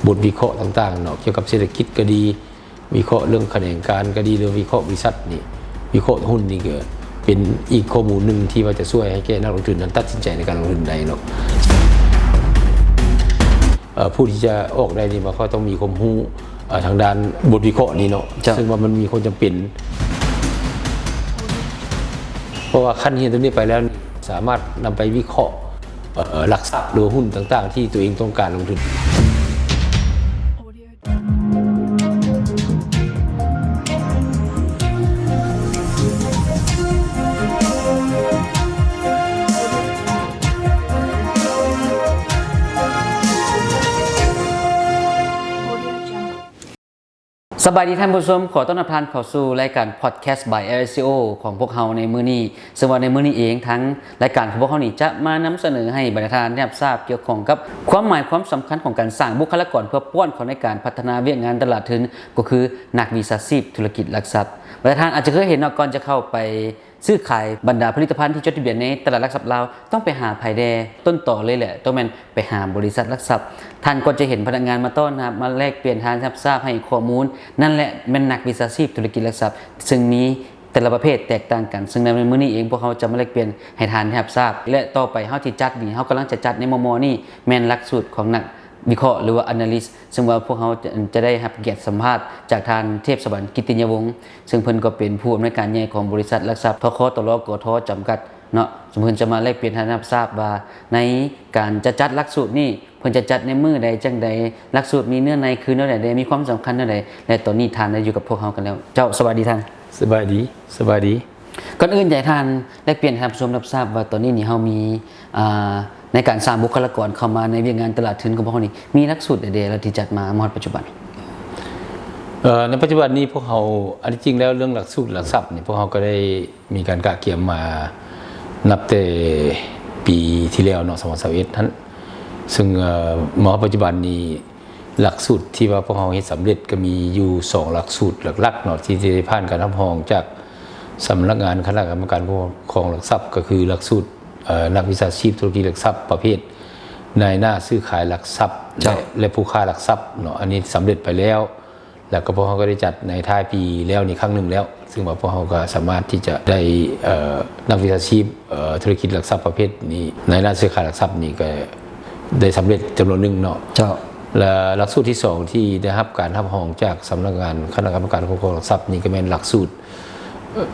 ບົດວິເຄາະຕ່າງໆເນາະ ກ່ຽວກັບເສດຖະກິດກໍດີ ວິເຄາະເລື່ອງຂະແໜງການກໍດີ ຫຼືວິເຄາະບໍລິສັດນີ້ ວິເຄາະຫຸ້ນນີ້ກໍເປັນອີກຂໍ້ມູນໜຶ່ງທີ່ວ່າຈະຊ່ວຍໃຫ້ແກ່ນັກລົງທຶນນັ້ນຕັດສິນໃຈໃນການລົງທຶນໄດ້ເນາະ. ເອີ ຜູ້ທີ່ຈະອອກໄດ້ນີ້ ມັນກໍຕ້ອງມີຄວາມຮູ້ ເອີ ທາງດ້ານບົດວິເຄາະນີ້ເນາະ ເຈົ້າ ເຊິ່ງວ່າມັນມີຄວາມຈຳເປັນ ເພາະວ່າຄັນຮຽນຕົວນີ້ໄປແລ້ວ ສາມາດນຳໄປວິເຄາະ ເອີ ຫຼັກຊັບ ຫຼືວ່າຫຸ້ນຕ່າງໆ ທີ່ຕົວເອງຕ້ອງການລົງທຶນ. ສະບາຍດີທ່ານຜູ້ຊົມ, ຂໍຕ້ອນຮັບທ່ານເຂົ້າສູ່ລາຍການ Podcast by Air Asia ຂອງພວກເຮົາໃນມື້ນີ້. ເຊິ່ງວ່າໃນມື້ນີ້ເອງ ທາງລາຍການຂອງພວກເຮົານີ້ຈະມານຳສະເໜີໃຫ້ບັນດາທ່ານໄດ້ຮັບຊາບກ່ຽວຂ້ອງກັບຄວາມໝາຍຄວາມສຳຄັນຂອງການສ້າງບຸກຄະລາກອນເພື່ອປ້ອນເຂົ້າໃນການພັດທະນາວຽກງານຕະຫຼາດທຶນ ກໍຄືນັກວິຊາຊີບທຸລະກິດຫຼັກຊັບ. ບັນດາທ່ານອາດຈະເຄີຍເຫັນເນາະ, ກ່ອນຈະເຂົ້າໄປ ຊື້ຂາຍບັນດາຜະລິດຕະພັນທີ່ຈົດທະບຽນໃນຕະຫຼາດຫຼັກຊັບລາວ ຕ້ອງໄປຫາໃຜແດ່? ຕົ້ນຕໍເລີຍແຫຼະ ຕ້ອງແມ່ນໄປຫາບໍລິສັດຫຼັກຊັບ. ທ່ານກໍຈະເຫັນພະນັກງານມາຕ້ອນຮັບ, ມາແລກປ່ຽນ, ທ່ານຮັບຊາບໃຫ້ຂໍ້ມູນ, ນັ້ນແຫຼະແມ່ນນັກວິຊາຊີບທຸລະກິດຫຼັກຊັບ. ເຊິ່ງມີແຕ່ລະປະເພດແຕກຕ່າງກັນ, ເຊິ່ງໃນມື້ນີ້ເອງ ພວກເຮົາຈະມາແລກປ່ຽນໃຫ້ທ່ານໄດ້ຮັບຊາບ ແລະ ຕໍ່ໄປເຮົາຊິຈັດນີ້, ເຮົາກຳລັງຈະຈັດໃນມໍ່ໆນີ້ ແມ່ນຫຼັກສູດຂອງນັກ ວິເຄາະ ຫຼືວ່າ Analyst ເຊິ່ງວ່າພວກເຮົາຈະ ຈະໄດ້ຮັບກຽດສຳພາດຈາກທ່ານ ເທບສະຫວັນ ກິດຕິຍະວົງ ເຊິ່ງເພິ່ນກໍເປັນຜູ້ອຳນວຍການໃຫຍ່ຂອງບໍລິສັດຫຼັກຊັບ ທຄ ຕລ ກທ ຈຳກັດເນາະ ເຊິ່ງເພິ່ນຈະມາແລກປ່ຽນໃຫ້ຮັບຊາບວ່າ ໃນການຈະຈັດຫຼັກສູດນີ້ ເພິ່ນຈະຈັດໃນມື້ໃດຈັ່ງໃດ, ຫຼັກສູດມີເນື້ອໃນຄືແນວໃດແດ່, ມີຄວາມສຳຄັນແນວໃດ ແລະ ຕອນນີ້ທ່ານໄດ້ຢູ່ກັບພວກເຮົາກັນແລ້ວ. ເຈົ້າ ສະບາຍດີທ່ານ. ສະບາຍດີ, ສະບາຍດີ. ກ່ອນອື່ນຢາກໃຫ້ທ່ານແລກປ່ຽນໃຫ້ທ່ານຜູ້ຊົມຮັບຊາບວ່າ ຕອນນີ້ນີ້ເຮົາມີ ອ່າ ໃນການສ້າງບຸກຄະລາກອນເຂົ້າມາໃນວຽກງານຕະຫຼາດທຶນຂອງພວກເຮົານີ້ ມີຫຼັກສູດໃດແດ່ລະທີ່ຈັດມາມາຮອດປັດຈຸບັນ? ເອີ ໃນປັດຈຸບັນນີ້ພວກເຮົາ ອັນທີ່ຈິງແລ້ວເລື່ອງຫຼັກສູດຫຼັກຊັບນີ້ ພວກເຮົາກໍໄດ້ມີການກະກຽມມານັບແຕ່ປີທີ່ແລ້ວເນາະ ສອງພັນຊາວເອັດຫັ້ນ ເຊິ່ງ ເອີ ມາຮອດປັດຈຸບັນນີ້ ຫຼັກສູດທີ່ວ່າພວກເຮົາເຮັດສຳເລັດກໍມີຢູ່ສອງຫຼັກສູດຫຼັກໆເນາະ ທີ່ ທີ່ໄດ້ຜ່ານການຮັບຮອງຈາກສຳນັກງານຄະນະກຳມະການຄຸ້ມຄອງຫຼັກຊັບ ກໍຄືຫຼັກສູດ ເອີ ນັກວິຊາຊີບທຸລະກິດຫຼັກຊັບປະເພດນາຍໜ້າຊື້ຂາຍຫຼັກຊັບ ເຈົ້າ ແລະ ແລະ ຜູ້ຄ້າຫຼັກຊັບເນາະ ອັນນີ້ສຳເລັດໄປແລ້ວ ແລ້ວກໍພວກເຮົາກໍໄດ້ຈັດໃນທ້າຍປີແລ້ວນີ້ຄັ້ງໜຶ່ງແລ້ວ ເຊິ່ງວ່າພວກເຮົາກໍສາມາດທີ່ຈະໄດ້ ເອີ ນັກວິຊາຊີບ ເອີ ທຸລະກິດຫຼັກຊັບປະເພດນີ້ ນາຍໜ້າຊື້ຂາຍຫຼັກຊັບນີ້ກໍໄດ້ສຳເລັດຈຳນວນໜຶ່ງເນາະ. ເຈົ້າ. ແລະ ຫຼັກສູດທີສອງທີ່ໄດ້ຮັບການຮັບຮອງຈາກສຳນັກງານຄະນະກຳມະການຄຸ້ມຄອງຫຼັກຊັບນີ້ ກໍແມ່ນຫຼັກສູດ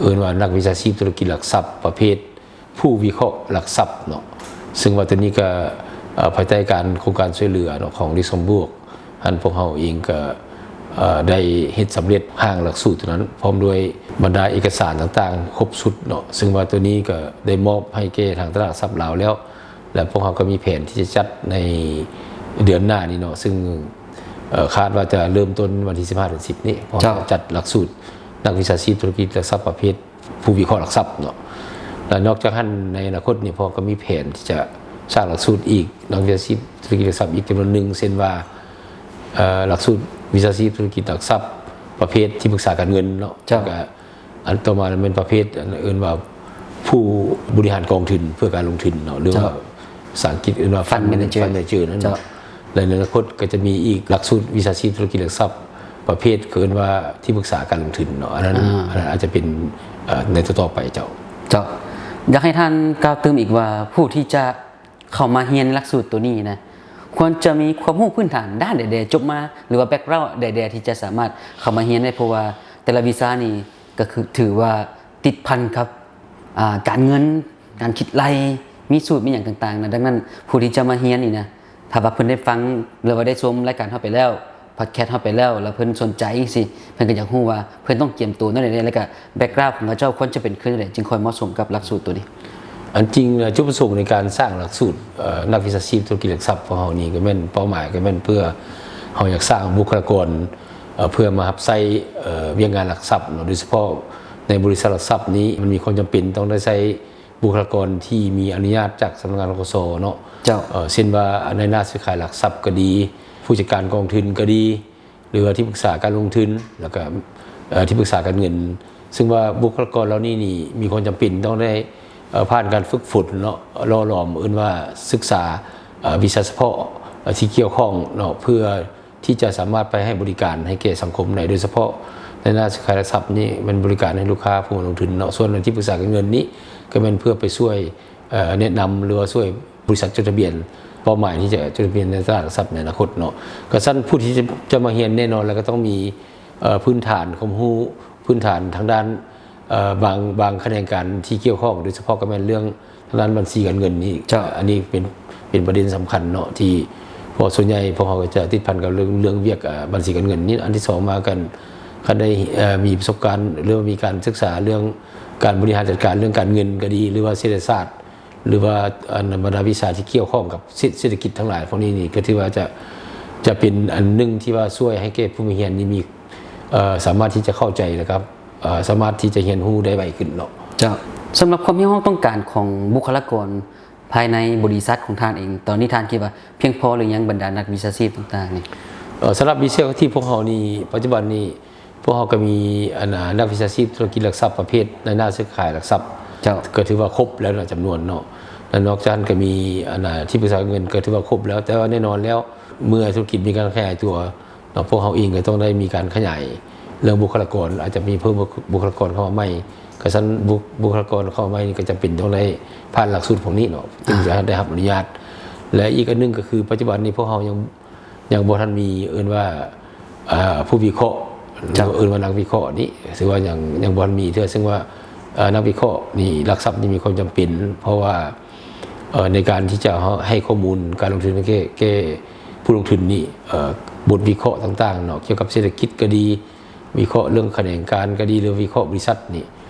ເອີ້ນວ່ານັກວິຊາຊີບທຸລະກິດຫຼັກຊັບປະເພດ ຜູ້ວິເຄາະຫຼັກຊັບເນາະ ເຊິ່ງວ່າໂຕນີ້ກໍ ເອີ ພາຍໃຕ້ການ ໂຄງການຊ່ວຍເຫຼືອເນາະ ຂອງ Luxembourg ຫັ້ນ ພວກເຮົາເອງກໍ ເອີ ໄດ້ເຮັດສຳເລັດຮ່າງຫຼັກສູດໂຕນັ້ນ ພ້ອມດ້ວຍບັນດາເອກະສານຕ່າງໆຄົບຊຸດເນາະ ເຊິ່ງວ່າໂຕນີ້ກໍໄດ້ມອບໃຫ້ແກ່ທາງຕະຫຼາດຫຼັກຊັບລາວແລ້ວ ແລະ ພວກເຮົາກໍມີແຜນທີ່ຈະຈັດໃນເດືອນໜ້ານີ້ເນາະ ເຊິ່ງ ເອີ ຄາດວ່າຈະເລີ່ມຕົ້ນວັນທີສິບຫ້າເດືອນສິບນີ້ ພວກເຮົາ ເຈົ້າ ຈະຈັດຫຼັກສູດນັກວິຊາຊີບທຸລະກິດຫຼັກຊັບປະເພດ ຜູ້ວິເຄາະຫຼັກຊັບເນາະ ແລະ ນອກຈາກຫັ້ນ ໃນອະນາຄົດນີ້ ພວກເຮົາກໍມີແຜນທີ່ຈະສ້າງຫຼັກສູດອີກ ນັກວິຊາຊີບທຸລະກິດຫຼັກຊັບອີກຈຳນວນໜຶ່ງ ເຊັ່ນວ່າ ເອີ ຫຼັກສູດວິຊາຊີບທຸລະກິດຫຼັກຊັບປະເພດທີ່ປຶກສາການເງິນເນາະ ເຈົ້າ ແລ້ວກໍອັນຕໍ່ມາແມ່ນປະເພດ ອັນເອີ້ນວ່າຜູ້ບໍລິຫານກອງທຶນເພື່ອການລົງທຶນເນາະ ຫຼືວ່າ ເຈົ້າ ພາສາອັງກິດເອີ້ນວ່າ Fund Fund Manager Manager ນັ້ນ ເຈົ້າ ແລະ ໃນອະນາຄົດກໍຈະມີອີກຫຼັກສູດວິຊາຊີບທຸລະກິດຫຼັກຊັບປະເພດ ເຂົາເອີ້ນວ່າທີ່ປຶກສາການລົງທຶນເນາະ ອັນນັ້ນ ອ່າ ອັນນັ້ນອາດຈະເປັນ ເອີ ໃນຕໍ່ໆໄປເຈົ້າ. ເຈົ້າ. ຢາກໃຫ້ທ່ານກ່າວຕື່ມອີກວ່າ ຜູ້ທີ່ຈະເຂົ້າມາຮຽນຫຼັກສູດໂຕນີ້ນະ ຄວນຈະມີຄວາມຮູ້ພື້ນຖານດ້ານໃດແດ່ ຈົບມາ ຫຼືວ່າ background ໃດແດ່ ທີ່ຈະສາມາດເຂົ້າມາຮຽນໄດ້? ເພາະວ່າແຕ່ລະວິຊານີ້ກໍຄືຖືວ່າຕິດພັນກັບ ອ່າ ການເງິນ ການຄິດໄລ່ ມີສູດ ມີຫຍັງຕ່າງໆນະ. ດັ່ງນັ້ນ ຜູ້ທີ່ຈະມາຮຽນນີ້ນະ ຖ້າວ່າເພິ່ນໄດ້ຟັງ ຫຼືວ່າໄດ້ຊົມລາຍການເຮົາໄປແລ້ວ podcast ເຮົາໄປແລ້ວ ແລ້ວເພິ່ນສົນໃຈຈັ່ງຊີ້ ເພິ່ນກໍຢາກຮູ້ວ່າເພິ່ນຕ້ອງກຽມໂຕແນວໃດ ແລ້ວກໍ background ຂອງເຂົາເຈົ້າຄວນຈະເປັນຄືແນວໃດ ຈຶ່ງຄ່ອຍເໝາະສົມກັບຫຼັກສູດໂຕນີ້? ອັນຈິງແລ້ວ ຈຸດປະສົງໃນການສ້າງຫຼັກສູດ ເອີ ນັກວິຊາຊີບທຸລະກິດຫຼັກຊັບຂອງເຮົານີ້ ກໍແມ່ນເປົ້າໝາຍກໍແມ່ນເພື່ອເຮົາຢາກສ້າງບຸກຄະລາກອນ ເອີ ເພື່ອມາຮັບໃຊ້ ເອີ ວຽກງານຫຼັກຊັບເນາະ ໂດຍສະເພາະໃນບໍລິສັດຫຼັກຊັບນີ້ ມັນມີຄວາມຈຳເປັນຕ້ອງໄດ້ໃຊ້ ບຸກຄະລາກອນທີ່ມີອະນຸຍາດຈາກສຳນັກງານ ທກສ ເນາະ ເຈົ້າ ເອີ ເຊັ່ນວ່າ ນາຍໜ້າຊື້ຂາຍຫຼັກຊັບກໍດີ ຜູ້ຈັດການກອງທຶນກໍດີ ຫຼືວ່າທີ່ປຶກສາການລົງທຶນ ແລ້ວກໍ ເອີ ທີ່ປຶກສາການເງິນ ເຊິ່ງວ່າບຸກຄະລາກອນເຫຼົ່ານີ້ນີ້ ມີຄວາມຈຳເປັນຕ້ອງໄດ້ ເອີ ຜ່ານການຝຶກຝົນເນາະ ຫຼໍ່ຫຼອມ ເອີ້ນວ່າສຶກສາ ເອີ ວິຊາສະເພາະ ເອີ ທີ່ກ່ຽວຂ້ອງເນາະ ເພື່ອ ທີ່ຈະສາມາດໄປໃຫ້ບໍລິການໃຫ້ແກ່ສັງຄົມໄດ້ ໂດຍສະເພາະໃນໜ້າຊື້ຂາຍຫຼັກຊັບນີ້ແມ່ນບໍລິການໃຫ້ລູກຄ້າຜູ້ມາລົງທຶນເນາະ. ສ່ວນທີ່ປຶກສາການເງິນນີ້ກໍແມ່ນເພື່ອໄປຊ່ວຍ ເອີ ແນະນຳ ຫຼືວ່າຊ່ວຍບໍລິສັດຈົດທະບຽນເປົ້າໝາຍທີ່ຈະຈົດທະບຽນໃນຕະຫຼາດຫຼັກຊັບໃນອະນາຄົດເນາະ. ກະຊັ້ນຜູ້ທີ່ຈະ ຈະມາຮຽນແນ່ນອນແລ້ວກໍຕ້ອງມີ ເອີ ພື້ນຖານຄວາມຮູ້ ພື້ນຖານທາງດ້ານ ເອີ ບາງ ບາງຂະແໜງການທີ່ກ່ຽວຂ້ອງ ໂດຍສະເພາະກໍແມ່ນເລື່ອງທາງດ້ານບັນຊີການເງິນນີ້. ເຈົ້າ. ອັນນີ້ເປັນ ເປັນປະເດັນສຳຄັນເນາະ ທີ່ ເພາະສ່ວນໃຫຍ່ພວກເຮົາກໍຈະຕິດພັນກັບເລື່ອງ ເລື່ອງວຽກ ເອີ ບັນຊີການເງິນນີ້. ອັນທີສອງມາກັນ ຄັນໄດ້ ເອີ ມີປະສົບການ ຫຼືວ່າມີການສຶກສາເລື່ອງການບໍລິຫານຈັດການເລື່ອງການເງິນກໍດີ ຫຼືວ່າເສດຖະສາດ ຫຼືວ່າ ອັນ ບັນດາວິຊາທີ່ກ່ຽວຂ້ອງກັບເສດ ເສດຖະກິດທັງຫຼາຍພວກນີ້ນີ້ ກໍຖືວ່າຈະ ຈະເປັນອັນໜຶ່ງທີ່ວ່າຊ່ວຍໃຫ້ແກ່ຜູ້ມາຮຽນນີ້ມີ ເອີ ສາມາດທີ່ຈະເຂົ້າໃຈ ແລະ ກໍ ເອີ ສາມາດທີ່ຈະຮຽນຮູ້ໄດ້ໄວຂຶ້ນເນາະ. ເຈົ້າ. ສຳລັບຄວາມຮຽກຮ້ອງຕ້ອງການຂອງບຸກຄະລາກອນພາຍໃນບໍລິສັດຂອງທ່ານເອງ ຕອນນີ້ທ່ານຄິດວ່າພຽງພໍຫຼືຍັງ ບັນດານັກວິຊາຊີບຕ່າງໆນີ້? ເອີ ສຳລັບວິຊາຊີບພວກເຮົານີ້ ປັດຈຸບັນນີ້ ພວກເຮົາກໍມີ ອັນ ອາ ນັກວິຊາຊີບທຸລະກິດຫຼັກຊັບປະເພດໃນໜ້າຊື້ຂາຍຫຼັກຊັບ. ເຈົ້າ. ກໍຖືວ່າຄົບແລ້ວເນາະ ຈຳນວນເນາະ ແລະ ນອກຈາກນັ້ນກໍມີ ອັນ ອາ ທີ່ປຶກສາການເງິນ ກໍຖືວ່າຄົບແລ້ວ. ແຕ່ວ່າແນ່ນອນແລ້ວ ເມື່ອທຸລະກິດມີການຂະຫຍາຍຕົວເນາະ ພວກເຮົາເອງກໍຕ້ອງໄດ້ມີການຂະຫຍາຍເລື່ອງບຸກຄະລາກອນ ອາດຈະມີເພີ່ມບຸກຄະລາກອນເຂົ້າມາໃໝ່. ກະຊັ້ນບຸກ ບຸກຄະລາກອນເຂົ້າມາໃໝ່ນີ້ກໍຈຳເປັນຕ້ອງໄດ້ຜ່ານຫຼັກສູດພວກນີ້ເນາະ ຈຶ່ງຈະໄດ້ຮັບອະນຸຍາດ. ແລະ ອີກອັນໜຶ່ງກໍຄື ປັດຈຸບັນນີ້ພວກເຮົາຍັງ ຍັງບໍ່ທັນມີ ເອີ້ນວ່າ ເອີ ຜູ້ວິເຄາະ ເຈົ້າ. ເອີ້ນວ່ານັກວິເຄາະນີ້ ຖືວ່າຍັງ ຍັງບໍ່ທັນມີເທື່ອ. ເຊິ່ງວ່າ ເອີ ນັກວິເຄາະນີ້ ຫຼັກຊັບນີ້ມີຄວາມຈຳເປັນ ເພາະວ່າ ເອີ ໃນການທີ່ຈະໃຫ້ຂໍ້ມູນການລົງທຶນແກ່ ແກ່ຜູ້ລົງທຶນນີ້ ເອີ ບົດວິເຄາະຕ່າງໆເນາະ ກ່ຽວກັບເສດຖະກິດກໍດີ ວິເຄາະເລື່ອງຂະແໜງການກໍດີ ຫຼືວິເຄາະບໍລິສັດນີ້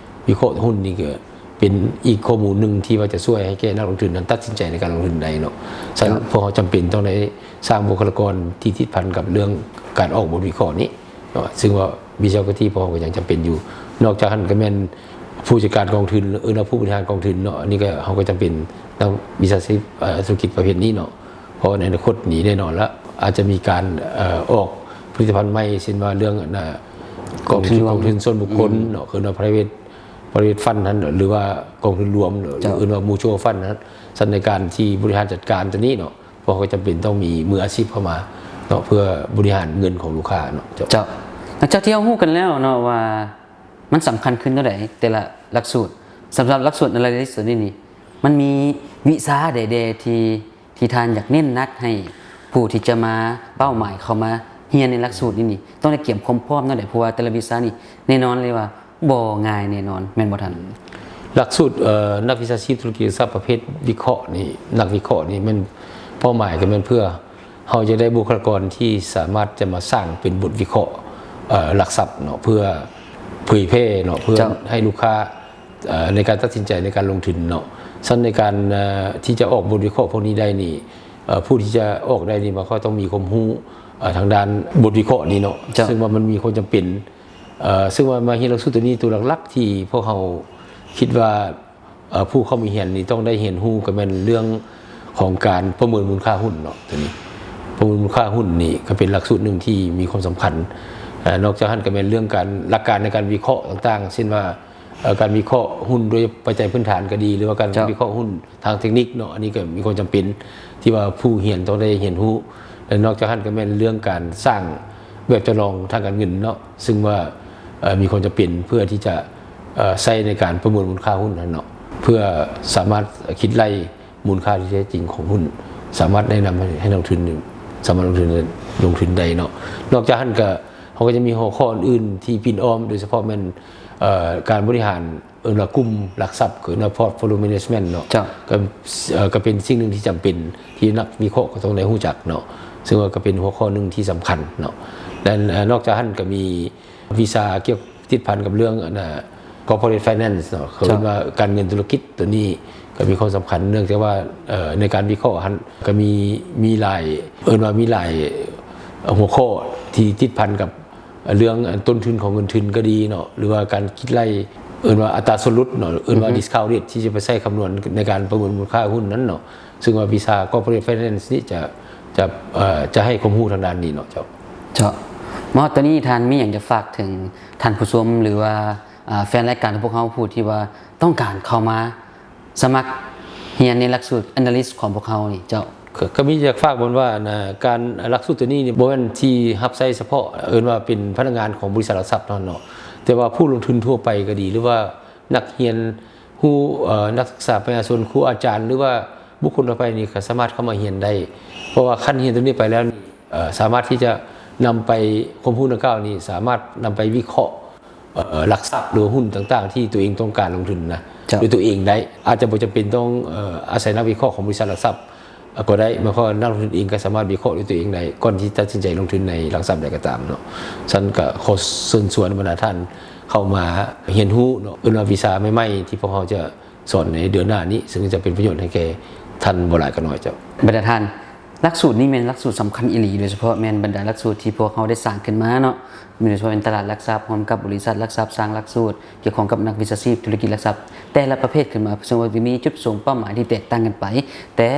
ວິເຄາະຫຸ້ນນີ້ກໍເປັນອີກຂໍ້ມູນໜຶ່ງທີ່ວ່າຈະຊ່ວຍໃຫ້ແກ່ນັກລົງທຶນນັ້ນຕັດສິນໃຈໃນການລົງທຶນໄດ້ເນາະ. ສະນັ້ນ ເຈົ້າ. ພວກເຮົາຈຳເປັນຕ້ອງໄດ້ສ້າງບຸກຄະລາກອນທີ່ຕິດພັນກັບເລື່ອງການອອກບົດວິເຄາະນີ້ເນາະ ເຊິ່ງວ່າວິຊາຊີບພວກເຮົາກໍຍັງຈຳເປັນຢູ່. ນອກຈາກນັ້ນກໍແມ່ນຜູ້ຈັດການກອງທຶນ ເອີ້ນວ່າຜູ້ບໍລິຫານກອງທຶນເນາະ ອັນນີ້ກໍເຮົາກໍຈຳເປັນນັກວິຊາຊີບ ເອີ ທຸລະກິດປະເພດນີ້ເນາະ. ເພາະໃນອະນາຄົດນີ້ແນ່ນອນລະ ອາດຈະມີການ ເອີ ອອກຜະລິດຕະພັນໃໝ່ ເຊັ່ນວ່າເລື່ອງ ອັນ ອາ ກອງທຶນ ກອງທຶນ ກອງທຶນສ່ວນບຸກຄົນເນາະ ອືມ ເອີ້ນວ່າ private private fund ຫັ້ນ ຫຼືວ່າກອງທຶນລວມ ເຈົ້າ. ເອີ້ນວ່າ mutual fund ຫັ້ນ. ສະນັ້ນໃນການທີ່ບໍລິຫານຈັດການຕົວນີ້ເນາະ ພວກເຮົາກໍຈຳເປັນຕ້ອງມີມືອາຊີບເຂົ້າມາເນາະ ເພື່ອບໍລິຫານເງິນຂອງລູກຄ້າເນາະ ເຈົ້າ. ເຈົ້າ. ຫຼັງຈາກທີ່ເຮົາຮູ້ກັນແລ້ວເນາະວ່າມັນສຳຄັນຂຶ້ນເທົ່າໃດແຕ່ລະຫຼັກສູດ ສຳລັບຫຼັກສູດ analyst ຕົວນີ້ນີ້ ມັນມີວິຊາໃດແດ່ທີ່ ທີ່ທ່ານຢາກເນັ້ນໜັກໃຫ້ຜູ້ທີ່ຈະມາ ເປົ້າໝາຍເຂົ້າມາຮຽນໃນຫຼັກສູດນີ້ນີ້ ຕ້ອງໄດ້ກຽມຄວາມພ້ອມແນວໃດ? ເພາະວ່າແຕ່ລະວິຊານີ້ແນ່ນອນເລີຍວ່າບໍ່ງ່າຍແນ່ນອນ ແມ່ນບໍ່ທ່ານ? ຫຼັກສູດ ເອີ ນັກວິຊາຊີບທຸລະກິດຫຼັກຊັບປະເພດວິເຄາະນີ້ ນັກວິເຄາະນີ້ແມ່ນເປົ້າໝາຍກໍແມ່ນເພື່ອ ເຮົາຈະໄດ້ບຸກຄະລາກອນທີ່ສາມາດຈະມາສ້າງເປັນບົດວິເຄາະ ເອີ ຫຼັກຊັບເນາະ ເພື່ອເຜີຍແຜ່ເນາະ ເພື່ອ ເຈົ້າ. ໃຫ້ລູກຄ້າ ເອີ ໃນການຕັດສິນໃຈໃນການລົງທຶນເນາະ. ສະນັ້ນໃນການ ເອີ ທີ່ຈະອອກບົດວິເຄາະພວກນີ້ໄດ້ນີ້ ເອີ ຜູ້ທີ່ຈະອອກໄດ້ນີ້ ມັນກໍຕ້ອງມີຄວາມຮູ້ ເອີ ທາງດ້ານບົດວິເຄາະນີ້ເນາະ ເຈົ້າ. ເຊິ່ງວ່າມັນມີຄວາມຈຳເປັນ ເອີ ເຊິ່ງວ່າມາຮຽນຫຼັກສູດຕົວນີ້ ຕົວຫຼັກໆທີ່ພວກເຮົາຄິດວ່າ ເອີ ຜູ້ເຂົ້າມາຮຽນນີ້ຕ້ອງໄດ້ຮຽນຮູ້ກໍແມ່ນເລື່ອງຂອງການປະເມີນມູນຄ່າຫຸ້ນເນາະ ຕົວນີ້ ປະເມີນມູນຄ່າຫຸ້ນນີ້ກໍເປັນຫຼັກສູດໜຶ່ງທີ່ມີຄວາມສຳຄັນ. ເອີ ນອກຈາກນັ້ນກໍແມ່ນເລື່ອງການ ຫຼັກການໃນການວິເຄາະຕ່າງໆ ເຊັ່ນວ່າ ເອີ ການວິເຄາະຫຸ້ນໂດຍປັດໄຈພື້ນຖານກໍດີ ຫຼືວ່າການ ເຈົ້າ. ວິເຄາະຫຸ້ນທາງເຕັກນິກເນາະ ອັນນີ້ກໍມີຄວາມຈຳເປັນທີ່ວ່າຜູ້ຮຽນຕ້ອງໄດ້ຮຽນຮູ້. ແລະ ນອກຈາກນັ້ນກໍແມ່ນເລື່ອງການສ້າງແບບຈຳລອງທາງການເງິນເນາະ ເຊິ່ງວ່າ ເອີ ມີຄວາມຈຳເປັນເພື່ອທີ່ຈະ ເອີ ໃຊ້ໃນການປະເມີນມູນຄ່າຫຸ້ນຫັ້ນເນາະ ເພື່ອສາມາດຄິດໄລ່ມູນຄ່າທີ່ແທ້ຈິງຂອງຫຸ້ນ ສາມາດແນະນຳໃຫ້ ໃຫ້ນັກລົງທຶນ ສາມາດລົງທຶນ ລົງທຶນໄດ້ເນາະ. ນອກຈາກນັ້ນກໍ ເຮົາກໍຈະມີຫົວຂໍ້ອື່ນໆທີ່ປິ່ນອ້ອມ ໂດຍສະເພາະແມ່ນ ເອີ ການບໍລິຫານ ເອີ້ນວ່າກຸ່ມຫຼັກຊັບ ເອີ້ນວ່າ portfolio management ເນາະ ເຈົ້າ. ກໍ ເອີ ກໍເປັນສິ່ງໜຶ່ງທີ່ຈຳເປັນທີ່ນັກວິເຄາະກໍຕ້ອງໄດ້ຮູ້ຈັກເນາະ ເຊິ່ງວ່າກໍເປັນຫົວຂໍ້ໜຶ່ງທີ່ສຳຄັນເນາະ. ແລະ ເອີ ນອກຈາກນັ້ນກໍມີ ວິຊາກ່ຽວ ຕິດພັນກັບເລື່ອງ ອັນ corporate finance ເນາະ ເຂົາເອີ້ນວ່າການເງິນທຸລະກິດ ຕົວນີ້ກໍມີຄວາມສຳຄັນ ເນື່ອງຈາກວ່າ ເອີ ໃນການວິເຄາະຫັ້ນກໍມີ ມີຫຼາຍ ເອີ້ນວ່າມີຫຼາຍຫົວຂໍ້ທີ່ຕິດພັນກັບເລື່ອງ ອັນ ຕົ້ນທຶນຂອງເງິນທຶນກໍດີເນາະ ຫຼືວ່າການຄິດໄລ່ ເອີ້ນວ່າອັດຕາສ່ວນຫຼຸດເນາະ ເອີ້ນວ່າ discount rate ທີ່ຈະໄປໃຊ້ຄຳນວນໃນການປະເມີນມູນຄ່າຫຸ້ນນັ້ນເນາະ. ເຊິ່ງວ່າວິຊາ corporate finance ນີ້ຈະ ຈະ ເອີ ຈະໃຫ້ຄວາມຮູ້ທາງດ້ານນີ້ເນາະ ເຈົ້າ. ເຈົ້າ. ມາຮອດຕອນນີ້ທ່ານມີຫຍັງຈະຝາກເຖິງທ່ານຜູ້ຊົມ ຫຼືວ່າ ອາ ແຟນລາຍການຂອງພວກເຮົາ ຜູ້ທີ່ວ່າຕ້ອງການເຂົ້າມາສະໝັກຮຽນໃນຫຼັກສູດ analyst ຂອງພວກເຮົານີ້ ເຈົ້າ? ກໍ ກໍມີຢາກຝາກເພິ່ນວ່າ ອັນນ່າ ການຫຼັກສູດໂຕນີ້ນີ້ ບໍ່ແມ່ນທີ່ຮັບໃຊ້ສະເພາະ ເອີ້ນວ່າເປັນພະນັກງານຂອງບໍລິສັດຫຼັກຊັບເທົ່ານັ້ນເນາະ, ແຕ່ວ່າຜູ້ລົງທຶນທົ່ວໄປກໍດີ ຫຼືວ່ານັກຮຽນຮູ້ ເອີ ນັກສຶກສາປະຊາຊົນ ຄູອາຈານ ຫຼືວ່າບຸກຄົນທົ່ວໄປນີ້ ກໍສາມາດເຂົ້າມາຮຽນໄດ້. ເພາະວ່າຄັນຮຽນໂຕນີ້ໄປແລ້ວນີ້ ເອີ ສາມາດທີ່ຈະນຳໄປ ຄວາມຮູ້ດັ່ງກ່າວນີ້ ສາມາດນຳໄປວິເຄາະ ເອີ ຫຼັກຊັບ ຫຼືວ່າຫຸ້ນຕ່າງໆ ທີ່ຕົວເອງຕ້ອງການລົງທຶນນະ ເຈົ້າ ດ້ວຍຕົວເອງໄດ້. ອາດຈະບໍ່ຈຳເປັນຕ້ອງ ເອີ ອາໄສນັກວິເຄາະຂອງບໍລິສັດຫຼັກຊັບ ກໍໄດ້. ໝາຍຄວາມວ່ານັກລົງທຶນເອງກໍສາມາດວິເຄາະດ້ວຍຕົວເອງໄດ້ ກ່ອນທີ່ຕັດສິນໃຈລົງທຶນໃນຫຼັກຊັບໃດກໍຕາມເນາະ. ສະນັ້ນກໍຂໍເຊີນຊວນບັນດາທ່ານເຂົ້າມາຮຽນຮູ້ເນາະ ເອີ້ນວ່າວິຊາໃໝ່ໆ ທີ່ພວກເຮົາຈະສອນໃນເດືອນໜ້ານີ້ ເຊິ່ງຈະເປັນປະໂຫຍດໃຫ້ແກ່ທ່ານບໍ່ຫຼາຍກໍໜ້ອຍເຈົ້າ. ບັນດາທ່ານ ຫຼັກສູດນີ້ແມ່ນຫຼັກສູດສຳຄັນອີ່ຫຼີ ໂດຍສະເພາະແມ່ນບັນດາຫຼັກສູດທີ່ພວກເຮົາໄດ້ສ້າງຂຶ້ນມາເນາະ ໂດຍສະເພາະເປັນຕະຫຼາດຫຼັກຊັບ ຮ່ວມກັບບໍລິສັດຫຼັກຊັບ ສ້າງຫຼັກສູດກ່ຽວຂ້ອງກັບນັກວິຊາຊີບທຸລະກິດຫຼັກຊັບ ແຕ່ລະປະເພດຂຶ້ນມາ ເຊິ່ງວ່າຈະມີຈຸດປະສົງເປົ້າໝາຍທີ່ແຕກຕ່າງກັນໄປ, ແຕ່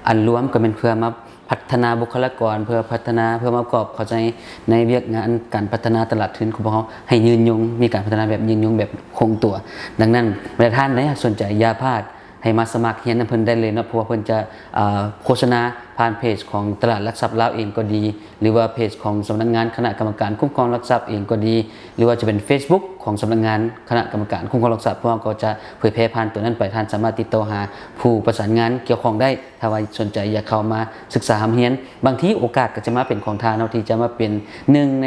ອັນລວມກໍແມ່ນເພື່ອມາພັດທະນາບຸກຄະລາກອນ ເພື່ອພັດທະນາ ເພື່ອມາປະກອບເຂົ້າໃຈໃນວຽກງານການພັດທະນາຕະຫຼາດທຶນຂອງພວກເຮົາໃຫ້ຍືນຍົງ ມີການພັດທະນາແບບຍືນຍົງ ແບບຄົງຕົວ. ດັ່ງນັ້ນ ບັນດາທ່ານໃດຫາກສົນໃຈ ຢ່າພາດ ໃຫ້ມາສະໝັກຮຽນນຳເພິ່ນໄດ້ເລີຍເນາະ ເພາະວ່າເພິ່ນຈະ ເອີ ໂຄສະນາຜ່ານເພຈຂອງຕະຫຼາດຫຼັກຊັບລາວເອງກໍດີ ຫຼືວ່າເພຈຂອງສຳນັກງານຄະນະກຳມະການຄຸ້ມຄອງຫຼັກຊັບເອງກໍດີ ຫຼືວ່າຈະເປັນເຟສບຸກຂອງສຳນັກງານຄະນະກຳມະການຄຸ້ມຄອງຫຼັກຊັບ ພວກເຮົາກໍຈະເຜີຍແຜ່ຜ່ານໂຕນັ້ນໄປ. ທ່ານສາມາດຕິດຕໍ່ຫາຜູ້ປະສານງານກ່ຽວຂ້ອງໄດ້ ຖ້າວ່າສົນໃຈຢາກເຂົ້າມາສຶກສາຮ່ຳຮຽນ. ບາງທີໂອກາດກໍຈະມາເປັນຂອງທ່ານເນາະ ທີ່ຈະມາເປັນໜຶ່ງໃນ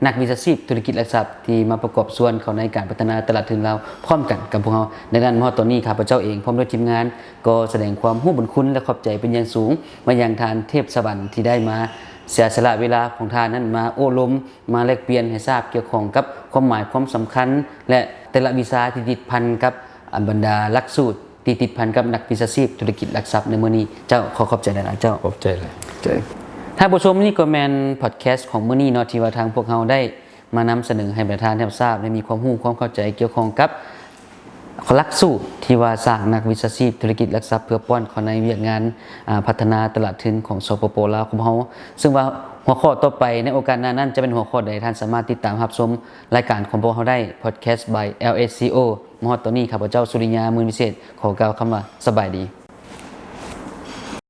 ນັກວິຊາຊີບທຸລະກິດຫຼັກຊັບທີ່ມາປະກອບສ່ວນເຂົ້າໃນການພັດທະນາຕະຫຼາດທຶນລາວພ້ອມກັນກັບພວກເຮົາ. ດັ່ງນັ້ນ ມາຮອດຕອນນີ້ ຂ້າພະເຈົ້າເອງພ້ອມດ້ວຍທີມງານ ກໍສະແດງຄວາມຮູ້ບຸນຄຸນ ແລະ ຂອບໃຈເປັນຢ່າງສູງມາຍັງທ່ານ ເທບສະຫວັນ ທີ່ໄດ້ມາເສຍສະຫຼະເວລາຂອງທ່ານນັ້ນ ມາໂອ້ລົມ ມາແລກປ່ຽນໃຫ້ຊາບກ່ຽວຂ້ອງກັບຄວາມໝາຍຄວາມສຳຄັນ ແລະ ແຕ່ລະວິຊາທີ່ຕິດພັນກັບ ອັນ ບັນດາຫຼັກສູດ ທີ່ຕິດພັນກັບນັກວິຊາຊີບທຸລະກິດຫຼັກຊັບໃນມື້ນີ້. ເຈົ້າ ຂໍຂອບໃຈຫຼາຍໆ ເຈົ້າ. ຂອບໃຈຫຼາຍ. ທ່ານຜູ້ຊົມ, ນີ້ກໍແມ່ນພອດແຄສຂອງມື້ນີ້ເນາະ ທີ່ວ່າທາງພວກເຮົາໄດ້ມານຳສະເໜີໃຫ້ບັນດາທ່ານຮັບຊາບ ແລະ ມີຄວາມຮູ້ຄວາມເຂົ້າໃຈກ່ຽວຂ້ອງກັບຫຼັກສູດທີ່ວ່າສ້າງນັກວິຊາຊີບທຸລະກິດຫຼັກຊັບ ເພື່ອປ້ອນເຂົ້າໃນວຽກງານ ອາ ພັດທະນາຕະຫຼາດທຶນຂອງ ສປປ ລາວ ຂອງເຮົາ. ເຊິ່ງວ່າຫົວຂໍ້ຕໍ່ໄປໃນໂອກາດໜ້ານັ້ນ ຈະເປັນຫົວຂໍ້ໃດ, ທ່ານສາມາດຕິດຕາມຮັບຊົມລາຍການຂອງພວກເຮົາໄດ້ Podcast by ແອລເອສ ໂອ. ມາຮອດຕອນນີ້ ຂ້າພະເຈົ້າ ສຸລິຍາ ໝື່ນວິເສດ ຂໍກ່າວຄຳວ່າ ສະບາຍດີ.